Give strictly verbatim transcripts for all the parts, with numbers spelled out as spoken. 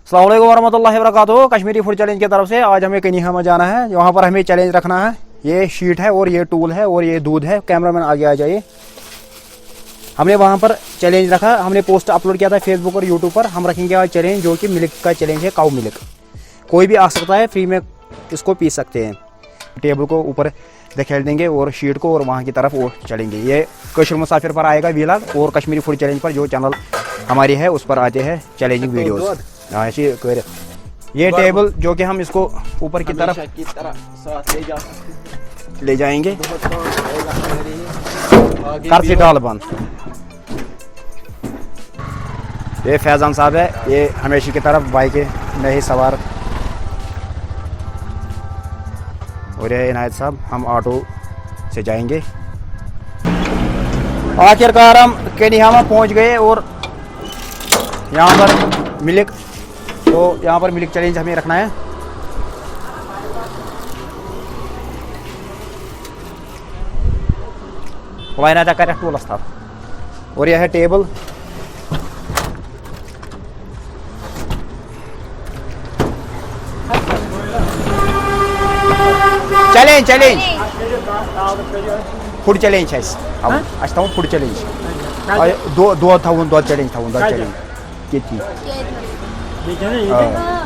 السلام علیکم ورحمۃ اللہ وبرکاتہ۔ کشمیری فوڈ چیلنج کی طرف سے آج ہمیں کنیہاما جانا ہے، وہاں پر ہمیں چیلنج رکھنا ہے۔ یہ شیٹ ہے اور یہ ٹول ہے اور یہ دودھ ہے۔ کیمرہ مین آگے آ جائیے۔ ہم نے وہاں پر چیلنج رکھا، ہم نے پوسٹ اپلوڈ کیا تھا فیس بک اور یوٹیوب پر۔ ہم رکھیں گے آج چیلنج، جو کہ ملک کا چیلنج ہے، کاؤ ملک۔ کوئی بھی آ سکتا ہے، فری میں اس کو پی سکتے ہیں۔ ٹیبل کو اوپر دکھیل دیں گے اور شیٹ کو، اور وہاں کی طرف وہ چلیں گے۔ یہ کشمیر مسافر پر آئے گا ویلاگ، اور کشمیری فوڈ چیلنج پر جو چینل ہماری ہے، اس پر آتے ہیں چیلنجنگ ویڈیوز۔ ہاں، ایسے کر۔ یہ ٹیبل جو کہ ہم اس کو اوپر کی طرف ہمیشہ کی طرح ساتھ لے جا سکتے ہیں۔ لے جائیں گے۔ بہت کام رہے گا ہمارے لیے۔ آگے کر بھی سی اور ڈال بند۔ یہ فیضان صاحب ہے، یہ ہمیشہ کی طرف بائک میں ہی سوار۔ اور یہ عنایت صاحب، ہم آٹو سے جائیں گے۔ آخر کار ہم کنیہاما پہنچ گئے اور یہاں پر ملک، تو یہاں پر ملک چیلنج ہمیں رکھنا ہے۔ لائنا تک کر ٹولس تھا۔ اور یہ ہے table. Challenge, challenge. Food challenge چھِ اَسہِ تھاوُن۔ اَسہِ چھِ تھاوُن فوڈ چیلنج۔ آ، دۄ-، دۄد تھاوُن، دۄد چیلنج تھاوُن، دۄد چیلنج۔ کیٛاہ تھی؟ بیٚیہِ چھَنہٕ یہِ آ۔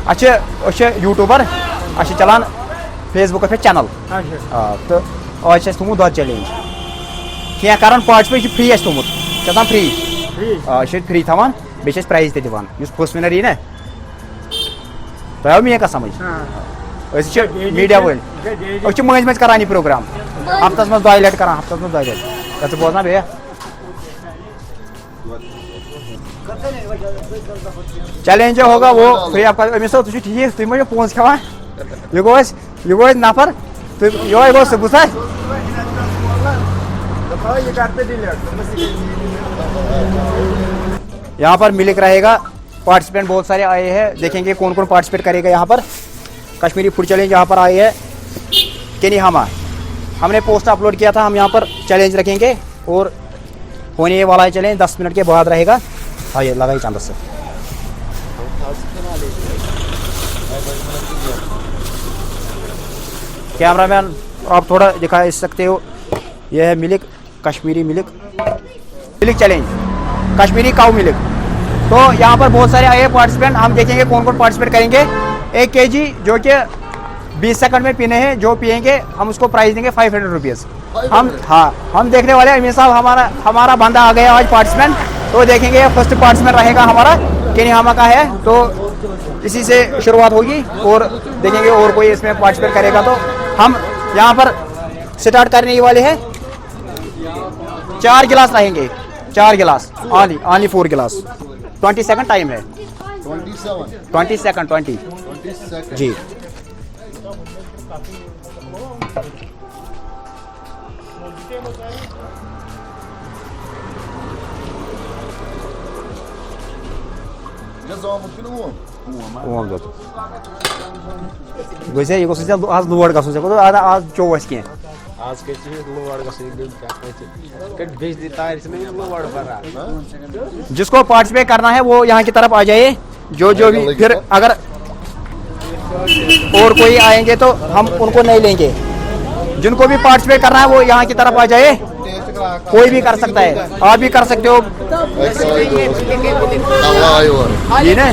اَسہِ چھِ، أسۍ چھِ یوٗٹیوٗبَر، اَسہِ چھِ چَلان فیس بُکَس پٮ۪ٹھ چَنَل۔ اچھا۔ آ، تہٕ آز چھِ اَسہِ تھوٚمُت دۄد چیلنج۔ کینٛہہ کَرَن پاٹِسِپیٹ، یہِ چھُ فِرٛی اَسہِ تھوٚمُت۔ چھِ آسان فِرٛی۔ فِرٛی۔ آ، أسۍ چھِ فِرٛی تھاوان، بیٚیہِ چھِ اَسہِ پرٛایِز تہِ دِوان۔ یُس فٔسٹ وِنَر یی نہ، تۄہہِ آو میٛٲنۍ کَتھ سَمٕجھ؟ ہاں۔ أسۍ چھِ یہِ چھا میٖڈیا وٲلۍ۔ یہِ چھا أسۍ چھِ مٔنٛزۍ مٔنٛزۍ کَران یہِ پرٛوگرام۔ ہفتَس منٛز دۄیہِ لَٹہِ کَران، ہفتَس منٛز دۄیہِ لَٹہِ۔ یَتھ ژٕ بوزنا بیٚیہِ؟ چیلنج ہوگا وہ فری آف کاسٹ۔ أمِس صٲب، تُہۍ چھِو ٹھیٖک، تُہۍ ما چھِو پونٛسہٕ کھٮ۪وان؟ یہِ گوٚو اَسہِ، یہِ گوٚو اَسہِ نفر۔ تُہۍ، یِہوٚے گوٚو سُہ، بوٗزتھا؟ یہاں پر ملک رہے گا، پارٹیسپینٹ بہت سارے آئے ہیں، دیکھیں گے کون کون پارٹیسپیٹ کرے گا یہاں پر۔ کشمیری فوڈ چیلنج یہاں پر آئے ہیں، کنیہاما۔ ہم نے پوسٹ اپلوڈ کیا تھا، ہم یہاں پر چیلنج رکھیں گے اور ہونے والا ہے چیلنج، دس منٹ کے بعد رہے گا۔ آئیے، لگائیے چاندس سے۔ کیمرہ مین، آپ تھوڑا دکھا سکتے ہو، یہ ہے ملک، کشمیری ملک، ملک چیلنج، کشمیری کاؤ ملک۔ تو یہاں پر بہت سارے آئے ہیں پارٹیسپینٹ، ہم دیکھیں گے کون کون پارٹیسپیٹ کریں گے۔ ایک کے جی جو کہ بیس سیکنڈ میں پینے ہیں، جو پیئیں گے ہم اس کو پرائز دیں گے فائیو ہنڈریڈ روپیز۔ ہم، ہاں، ہم دیکھنے والے ہیں، امین صاحب، ہمارا، ہمارا بندہ آ گیا آج پارٹیسپینٹ، تو دیکھیں گے فرسٹ پارٹیسپینٹ رہے گا ہمارا، کنیہاما کا ہے، تو اسی سے شروعات ہوگی اور دیکھیں گے اور کوئی اس میں پارٹیسپیٹ کرے گا تو۔ ہم یہاں پر سٹارٹ کرنے والے ہیں، چار گلاس رہیں گے، چار glass, only, only four glass, twenty second time ہے، ٹوئنٹی سیکنڈ، ٹوئنٹی۔ جی۔ اوم دۄد۔ گوٚو ژےٚ، یہِ گوٚژھ ژےٚ آز لوڈ گژھُن، ژےٚ کوٚرُتھ آز، آز چوٚو اَسہِ کینٛہہ۔ آز کَتہِ چھِ أسۍ لوڈ گژھُن، یہِ گٔے کیٛاہ کَتہِ؟ یِتھ کٲٹھۍ بجلی تارِ چھِنہٕ یِم لوڈ بَران۔ جس کو پارٹیسپیٹ کرنا ہے، وہ یہاں کی طرف آ جائیے۔ جو، جو بھی، پھر اگر اور کوئی آئیں گے تو ہم ان کو نہیں لیں گے۔ جن کو بھی پارٹیسپیٹ کرنا ہے، وہ یہاں کی طرف آ جائے، کوئی بھی کر سکتا ہے، آپ بھی کر سکتے ہو۔ یہِ نا؟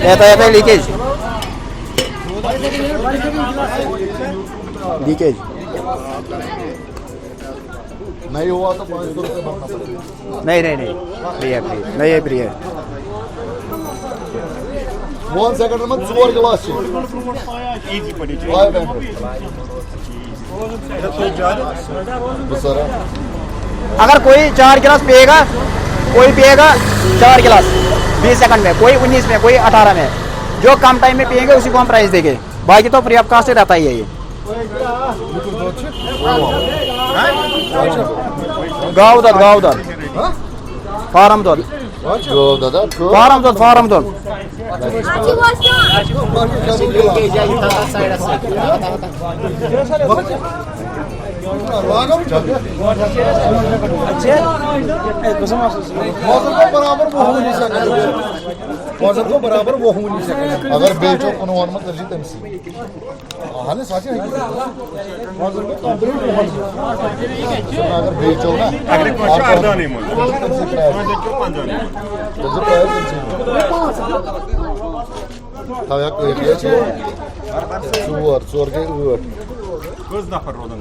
یہ تو، یہ تو لیکیج۔ لیکیج۔ نہیں ہوا تو پانچ سو روپے بھرنا پڑے گا۔ نہیں، نہیں، نہیں۔ فری ہے، فری ہے۔ نہیں، یہ فری ہے۔ وُہن سیکنڈن منٛز ژور گلاس چیٚنۍ۔ Five hundred۔ بہٕ سَرا۔ اگر کوئی چار گلاس پیے گا، کوئی پیے گا چار گلاس بیس سیکنڈ میں، کوئی انیس میں، کوئی اٹھارہ میں، جو کم ٹائم میں پیئیں گے اسی کو ہم پرائز دیں گے، باقی تو فری آف کاسٹ رہتا ہی ہے یہ۔ گاو دۄد، گاو دۄد۔ فارم دۄد۔ گاو دۄد، ہا؟ فارم دۄد، فارم دۄد۔ وزن گوٚو برابر وُہ وُنی سیکنڈ۔ وزن گوٚو برابر وُہ وُنی سیکنڈ۔ اگر بیٚیہِ چھو کُنوُہن منٛز، تیٚلہِ چھِ تٔمۍ سٕے۔ اہن حظ، سۄ چھِ حقیٖقت۔ وزن گوٚو complete وُہن منٛز۔ اگر بیٚیہِ چھو نا، اگر کٲنٛسہِ چھُ اردہنٕے منٛز۔ تٔمۍ سٕے ترٛایہِ۔ وزن چھُ پنٛژاہنٕے منٛز۔ تیٚلہِ چھِ ترٛایہِ تٔمۍ سٕے۔ تھاو یا کٔرۍ گٔے ژور، ژور گٔے ٲٹھ۔ کٔژ نفر روزان؟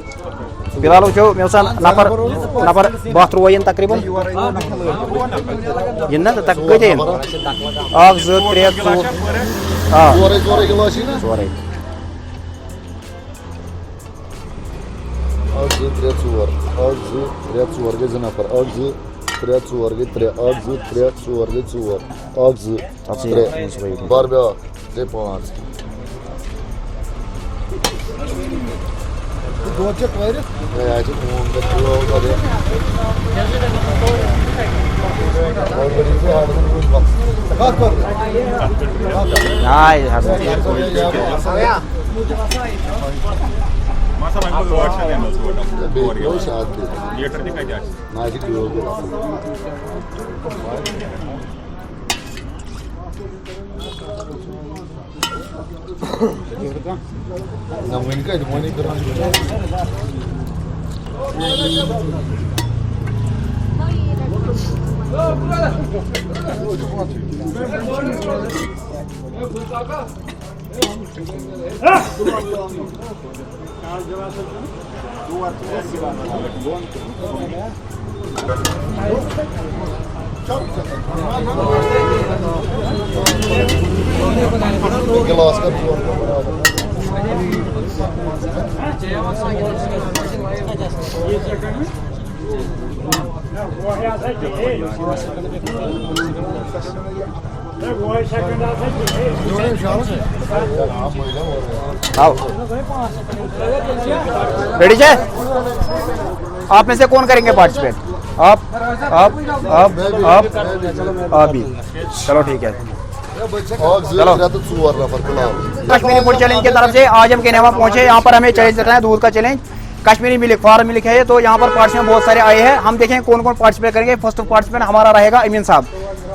فی الحال وٕچھو، مےٚ باسان نفر، نفر باہ ترٛووا یِن تقریٖباً۔ یِن نہ، تَتھ کۭتیٛاہ یِن؟ اکھ، زٕ، ترٛےٚ، ژور۔ آ۔ ژورے، ژورے گِلاس چھِ نا؟ ژورے۔ اکھ، زٕ، ترٛےٚ، ژور۔ اکھ، زٕ، ترٛےٚ، ژور گٔے زٕ نفر۔ اکھ، زٕ، ترٛےٚ، ژور گٔے ترٛےٚ۔ اکھ، زٕ، ترٛےٚ، ژور گٔے ژور۔ اکھ، زٕ، ژےٚ ژےٚ ترٛےٚ۔ پانٛژھ وٲیِتھ۔ بَر بیٛاکھ۔ گٔے پانٛژھ۔ دۄد چھا کٲرِتھ؟ ہے، اَتہِ چھِ اوم تہٕ پھُلٲو دۄدٕ۔ Already چھِ ہَر کُنہِ منٛز بَس۔ کَتھ کَرو؟ آے حظ۔ مَسا وۄنۍ گوٚو ٲٹھ شیٚتھ ایم ایل ژور۔ بیٚیہِ کیٛاہ اوس اَتھ دِتھ؟ لیٖٹر تہِ کَتہِ آسہِ؟ نہ، اَتہِ چھِ گٲو گٔمٕژ۔ نہ، وٕنہِ کَتہِ؟ وۄنۍ کَران۔ گلاس کر ژور۔ आओ। रेडी है? आप में से कौन करेंगे पार्टिसिपेट? आप, आप, आप, आप भी। चलो, ठीक है। اکھ، زٕ، چلو۔ ترٛےٚ تہٕ ژور نفر فی الحال۔ کشمیری فوڈ چیلنج کی طرف سے آج ہم کینیوا پہنچے، یہاں پر ہمیں چیلنج رکھنا ہے، دودھ کا چیلنج۔ کشمیری ملک، فارم ملک ہے یہ، تو یہاں پر پارٹیسپینٹ بہت سارے آئے ہیں۔ ہم دیکھیں کون کون پارٹیسپیٹ کریںگے۔ فرسٹ پارٹیسپیٹ ہمارا رہے گا امین صاحب،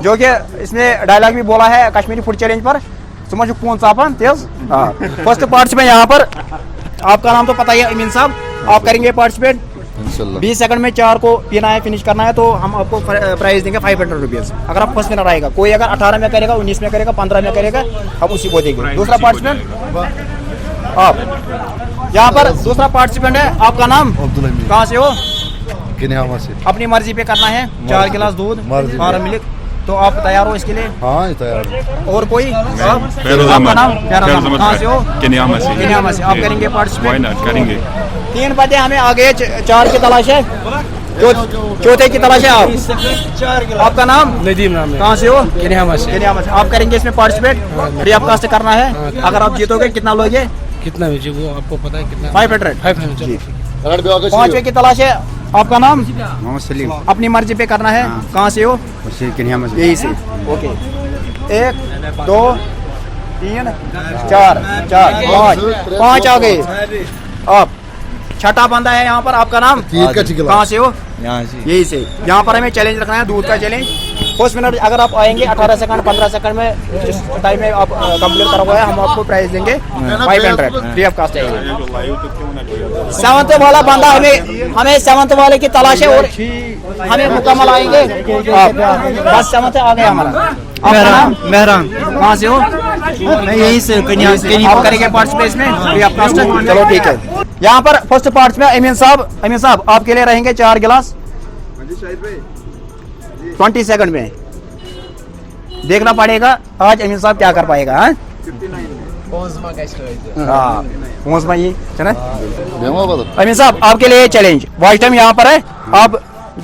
جو کہ اس نے ڈائلاگ بھی بولا ہے کشمیری فوڈ چیلنج پر۔ ژٕ ما چھُکھ فون ژاپان تیز؟ ہاں۔ فرسٹ پارٹیسپیٹ یہاں پر، آپ کا نام تو پتا ہی ہے امین صاحب، آپ کریں گے پارٹیسپیٹ۔ انشاءاللہ۔ بیس سیکنڈ میں چار کو پینا ہے، فنش کرنا ہے، تو ہم آپ کو پرائز دیں گے فائیو ہنڈریڈ روپیز۔ اگر آپ فرسٹ ونر آئے گا، کوئی اگر اٹھارہ میں کرے گا، انیس میں کرے گا، پندرہ میں کرے گا، ہم اسی کو دیں گے۔ دوسرا پارٹیسپینٹ آپ، یہاں پر دوسرا پارٹیسپینٹ ہے، آپ کا نام؟ عبدالحمید۔ کہاں سے ہو؟ کنیاما سے۔ اپنی مرضی پہ کرنا ہے، چار گلاس دودھ، مرضی پہ۔ فارم ملک۔ تو آپ تیار ہو اس کے لیے؟ ہاں، تیار ہوں۔ اور کوئی؟ آپ؟ فیروز آپ کا احمد۔ نام؟ فیروز فیروز احمد۔ احمد۔ کہاں سے ہو؟ کنیاما سے۔ کنیاما سے۔ آپ کریں گے پارٹیسپیٹ؟ وائی ناٹ، کریں گے۔ تین پتے ہمیں آگے، چ-، چار کی تلاش ہے۔ چو-، چوتھے کی تلاش ہے آپ۔ آپ کا نام؟ ندیم نام ہے۔ کہاں سے ہو؟ کنیاما سے۔ کنیاما سے۔ آپ کریں گے اس میں پارٹیسپیٹ؟ ہاں۔ فری آف کاسٹ کرنا ہے۔ ہاں۔ اگر آپ جیتو گے، کتنا لوگے؟ کتنا میں جی، وہ آپ کو پتا ہے کتنا؟ Five hundred. Five hundred. جی۔ پانچویں کی تلاش ہے۔ آپ کا نام؟ محمد سلیم۔ اپنی مرضی پہ کرنا ہے۔ ہاں۔ کہاں سے ہو؟ بس یہ کنیا میں سے۔ یہی سے۔ اوکے۔ ایک، دو، تین، چار، چار، پانچ۔ پانچ آ گئے۔ آپ، چھٹا بندہ ہے یہاں پر، آپ کا نام؟ تیز کا چکلا۔ کہاں سے ہو؟ یہاں سے۔ یہی سے۔ یہاں پر ہمیں چیلنج رکھنا ہے، دودھ کا چیلنج۔ فرسٹ منٹ اگر آپ آئیں گے اٹھارہ سیکنڈ، پندرہ سیکنڈ میں، جس ٹائم میں آپ، آ، کمپلیٹ کروایا، ہم آپ کو پرائز دیں گے five hundred, free of cost ہے۔ سیونتھ والا بندہ ہمیں، ہمیں سیونتھ والے کی تلاش ہے اور ہمیں مکمل آئیں گے۔ آپ بس سیونتھ آ گیا ہمارا۔ آپ کا نام؟ مہران۔ کہاں سے ہو؟ میں یہیں سے، کنیا، یہیں سے۔ کنیا۔ آپ کریں گے پارٹیسپیٹ اس میں؟ Free of cost. چلو ٹھیک ہے۔ یہاں پر فرسٹ پارٹیسپیٹ امین صاحب، امین صاحب آپ کے لیے رہیں گے چار گلاس ٹوئنٹی سیکنڈ میں۔ دیکھنا پڑے گا آج امین صاحب کیا کر پائے گا، ہاں؟ ہاں، پانٛژھ ما یی، چھُنہ؟ بیٚہمو بدل۔ امین صاحب، آپ کے لیے چیلنج، واچ ٹائم یہاں پر ہے، آپ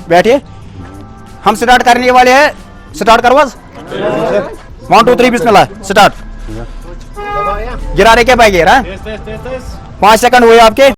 بیٹھے، ہم سٹارٹ کرنے والے ہیں، سٹارٹ کرو حظ۔ ون، ٹو، تھری، بسم اللہ، سٹارٹ۔ گرا رہے کیا بھائی، گرا؟ پانچ سیکنڈ ہوئے آپ کے۔